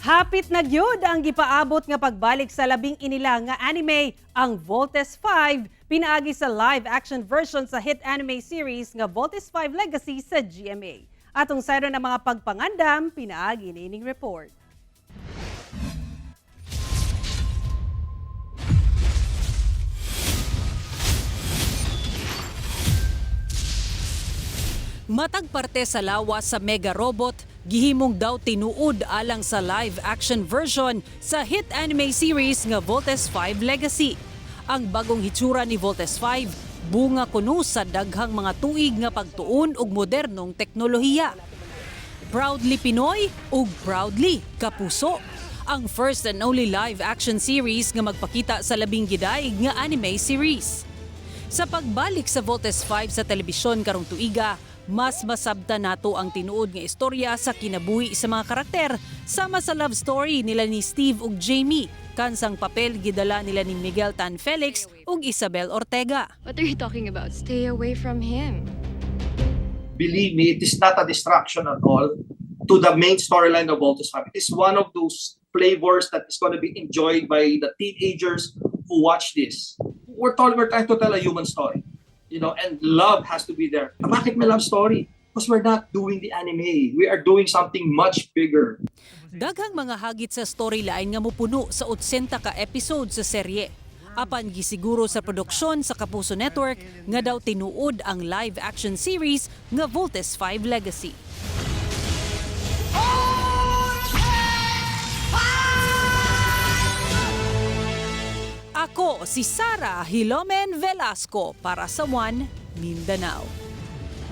Hapit na gyud ang gipaabot nga pagbalik sa labing inila nga anime, ang Voltes 5, pinaagi sa live action version sa hit anime series nga Voltes 5 Legacy sa GMA. Atong sayron ang mga pagpangandam, pinaagi niining report. Matag parte sa lawas sa mega robot, gihimong daw tinuod alang sa live action version sa hit anime series nga Voltes 5 Legacy. Ang bagong hitsura ni Voltes 5 bunga kuno sa daghang mga tuig nga pagtuon og modernong teknolohiya. Proudly Pinoy ug Proudly Kapuso. Ang first and only live action series nga magpakita sa labing gidaig nga anime series. Sa pagbalik sa Voltes 5 sa telebisyon karong tuiga, mas masabta nato ang tinuod nga istorya sa kinabuhi sa mga karakter sama sa love story nila ni Steve ug Jamie, kansang papel gidala nila ni Miguel Tan Felix ug Isabel Ortega. What are you talking about? Stay away from him. Believe me, it is not a distraction at all to the main storyline of Voltes 5. It is one of those flavors that is going to be enjoyed by the teenagers who watch this. We're trying to tell a human story, and love has to be there. Bakit may love story? Because we're not doing the anime. We are doing something much bigger. Daghang mga hagit sa storyline nga mupuno sa 80 ka episode sa serye. Apan gisiguro sa produksyon sa Kapuso Network nga daw tinuod ang live action series nga Voltes 5 Legacy. Ako si Sara Hilomen Velasco para sa One Mindanao.